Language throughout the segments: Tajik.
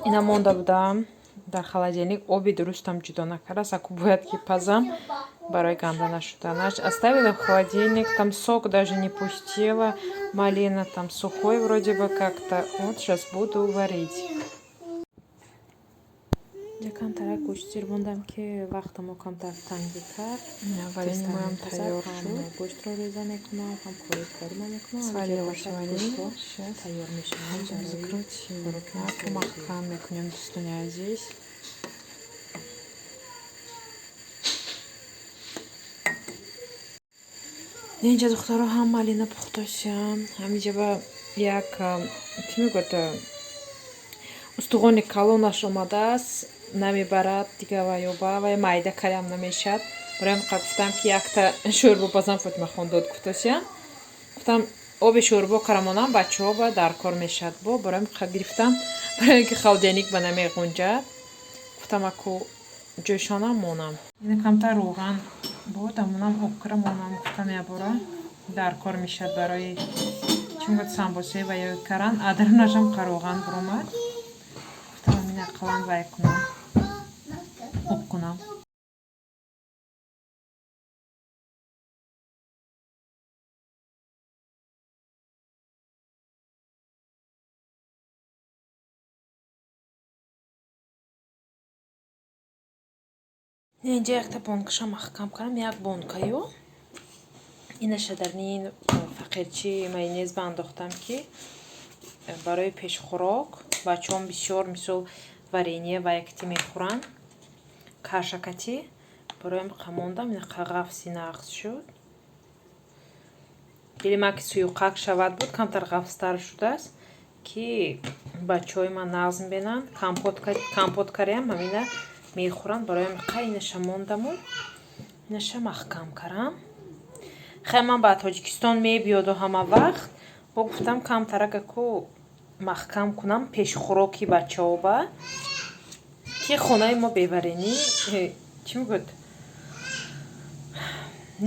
Ина монда будам дар холодильник, оби дурустам ҷудо накардааст, аку бояд ки пазам барои ганда нашуданаш. Оставила в холодильник, там сок даже не пустила, малина там сухой вроде бы как-то. Вот сейчас буду варить. Инҷа камтарак гӯшт зир мондам, ки вақтамо камтар тангӣ кард. Варенье моям тайёр шуд. Гӯштро реза мекунам, ҳам кори дигарима мекунам. Сварила, сварила. Сейчас тайёр мешавад. Будем закрутим. Маҳкам мекунем, дӯстони азиз. Инҷа духтаро ҳам малина пухтосям. Ҳаминҷа ба як чӣ мегӯяд, устухони калонаш омадааст, намебарад дига ва ёба ва майда карям намешад. Барои ҳам гуфтам, ки якта шӯрбо пазам. Фотимахон дод гуфтосям. Гуфтам, оби шӯрбо карамонам, бачаҳо ба дар кор мешад. Бо барои ҳам гирифтам, барои ин ки холодильник ба намеғунҷад. Гуфтам, аку ҷойшонам монам. Ина камтар рӯған буд, амонам об кара монам, гуфтам, ябора дар кор мешад барои чӣ мегӯяд, самбосаи ва ё каран. Адарунашам қароған буромад. Гуфтам, амин ақаллан вай кунам, об кунам. Инҷа якта бонкаша маҳкам кардам, як бонкаю. Инаша дар ин фақирчи майонез ба андохтам, ки барои пешхӯрок бачаҳом бисёр мисол варенье ва якти мехӯранд, кашакатӣ. Бароям қамондам, инақа ғафси нағз шуд. Дили ман ки суюқак шавад буд, камтар ғафстар шудааст, ки бачаҳои ман нағз мебинанд. Компот кариам ҳамина мехӯранд. Бароям қа инаша мондаму инаша маҳкам карам. Хай, ман ба Тоҷикистон мебиёду ҳама вақт бо гуфтам, камтарагаку маҳкам кунам пешхӯроки бачаҳо ба, ки хонаи мо беваренӣ чӣ мегӯяд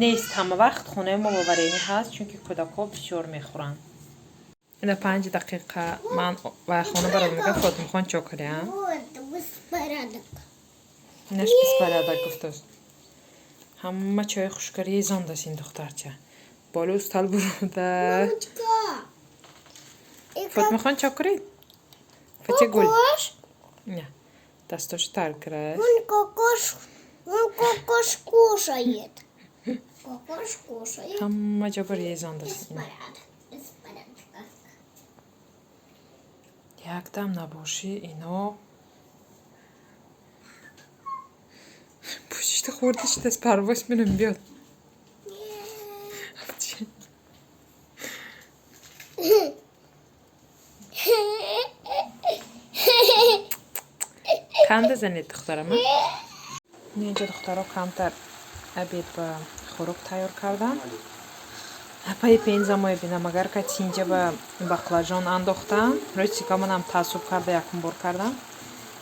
нест. Ҳама вақт хонаи мо бо варенӣ ҳаст, чунки кӯдакҳо бисёр мехӯранд. Ина 5 дақиқа ман ва хона барам, мегӯям, Фотимахон чо карям? Вот, беспорядок. Инаш беспорядок гуфтааст. Ҳама чойи хушка резондааст ин духтарча. Боло устал буруда. Мамочка. И как Фотимахон, чо кунед? Фатигул. Кокош? Не, дастошо тар кирааст. Он кокош кушает. Кокош кушает. Ҳама ҷо ба резондааст. Беспорядок. Беспорядок. Якдам набошӣ, ино пӯшишта хӯрда шудааст, парвоз менам биёд. Нет. Ханда занед, духтарама. Инҷа духтаро камтар обед ба хӯрок тайёр кардам. Апаи пенза мебинам, агар кати инҷа ба баклажон андохтам. Рости ка манам таассуб карда якум бор кардам.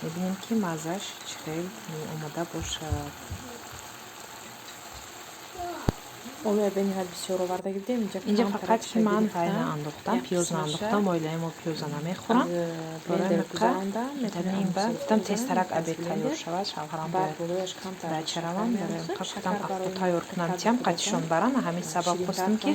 Мебинем, ки маззаш чӣ хел меомада бошад. Оби бениҳоят бисёр оварда гирдем. Инҷа Инҷа камтарак фақат ки чой ман гирифтам. вайна андохтам, Як пиёз қисмаша наандохтам, оилаи мо пиёза намехӯранд. аз Барои блендер ҳамин гузарондам. дар ин ба гуфтам, тезтарак обед тайёр шавад, шавҳарам Баъд бояд болояш камтар дача шакар равам. Барои меандозем. ҳамин гуфтам, Шакар афто барои тайёр кунам, тиям кадуро қатишон баран. Ҳамин сабаб хостам, ки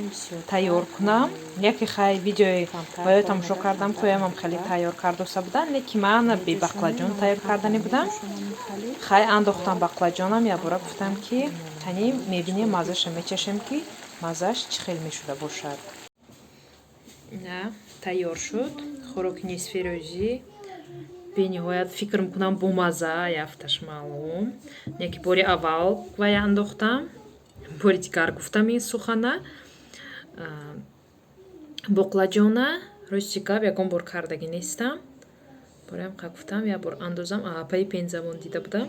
тайёр бисёртар кунам. Яке хай видеои камтар ва ё тамошо баромада, кардам, камтар коямам хеле андохта. тайёр кардоса будан, не ки ман Меҷӯшонем, бебақлаҷон аммо тайёр кардани камтар будам. меҷӯшонем хали. Хай, андохтам бақлаҷонам, якбора гуфтам, ки қани мебинем, Чой маззаша мечашем, ки маззаш чӣ хел мешуда бошад. На, тайёр шуд хӯроки нисфирӯзӣ. Бениҳоят фикр мекунам, бомазза яфташ маълум. Не ки бори аввал вай андохтам, бори дигар гуфтам ин сухана. Боқлаҷона рости гап ягон бор кардагӣ нестам. Бораам қа гуфтам, як бор андозам, апаи пензамон дида будам.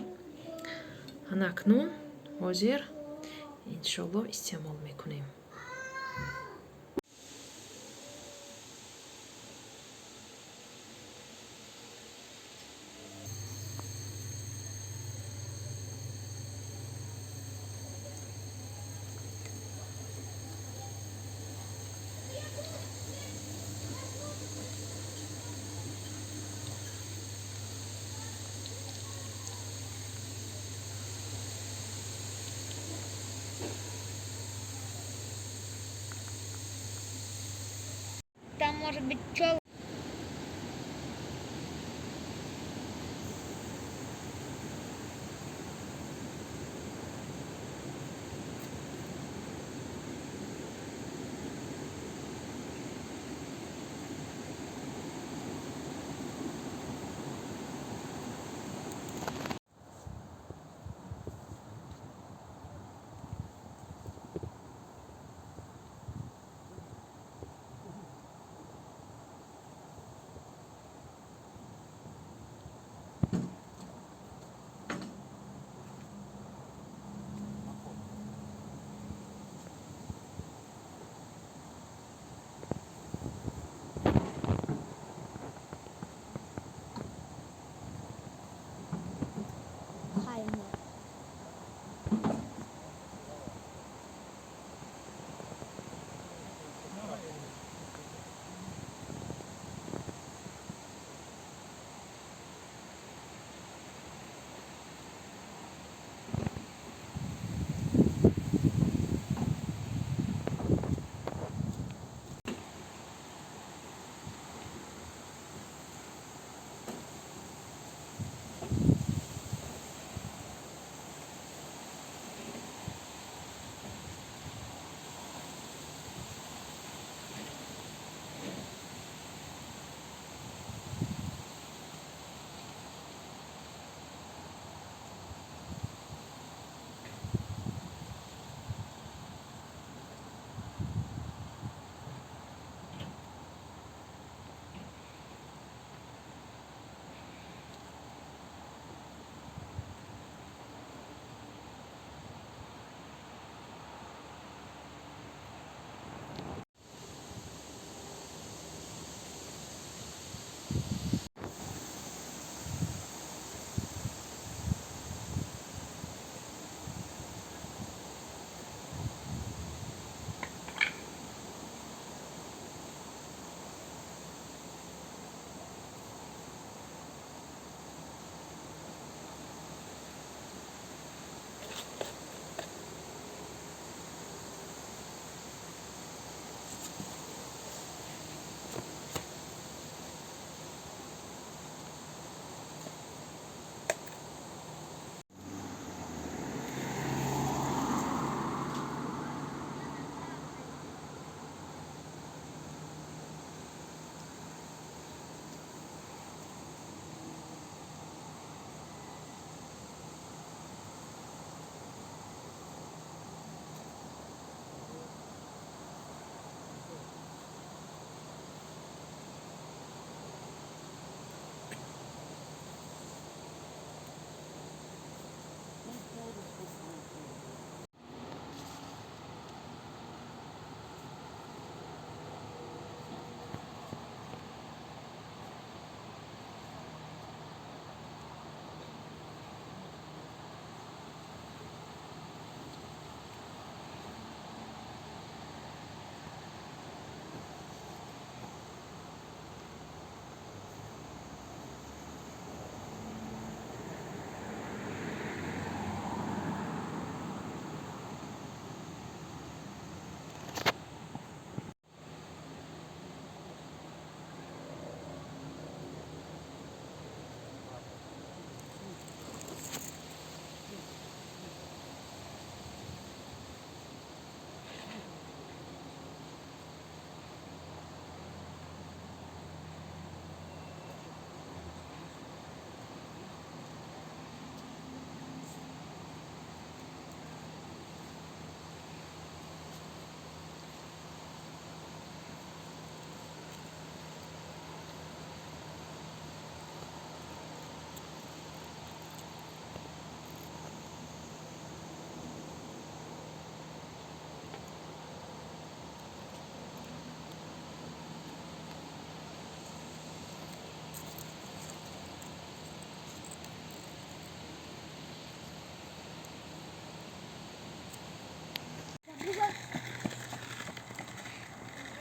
Ана акнун ҳозир иншоллоҳ истеъмол мекунем. Может быть, пчелы. Хайма.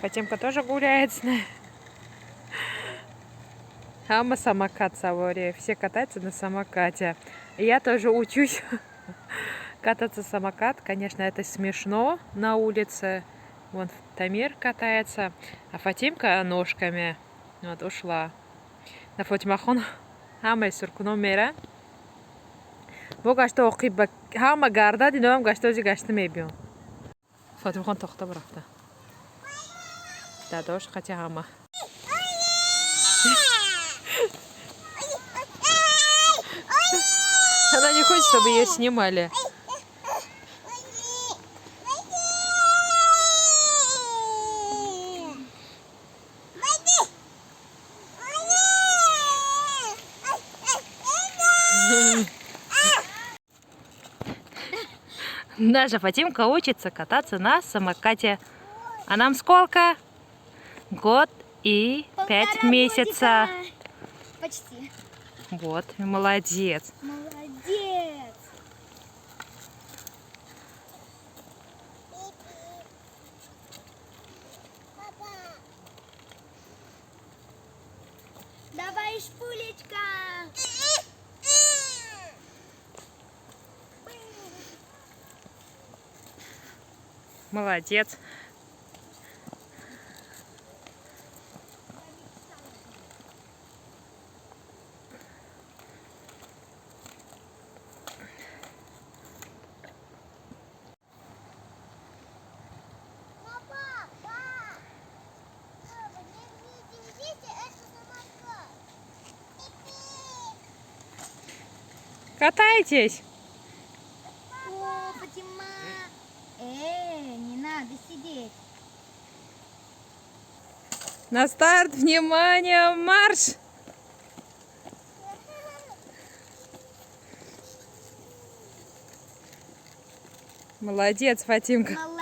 Фатимка тоже гуляет с нами. Ҳама самокат саворӣ. Все катаются на самокате. И я тоже учусь кататься самокат. Конечно, это смешно на улице. Вон Тамир катается, а Фатимка ножками вот ушла. На Фотимахон ҳамаи суркуно мера. Бо гашта оқиб ба ҳама гардад, иноам гашта ози гашта мебиён. Фотимахон тохта бурафта. Дадош қати ҳама. Она не хочет, чтобы ее снимали. Наша Фатимка учится кататься на самокате. А нам сколько? Год и 5 Полтора месяца. годика. Почти. Вот, молодец. Молодец. Давай, шпулечка. Молодец. Папа, папа, не держите, это самокат. Катайтесь. О, Фатима. Не надо сидеть. На старт, внимание, марш! Молодец, Фатимка. Молодец.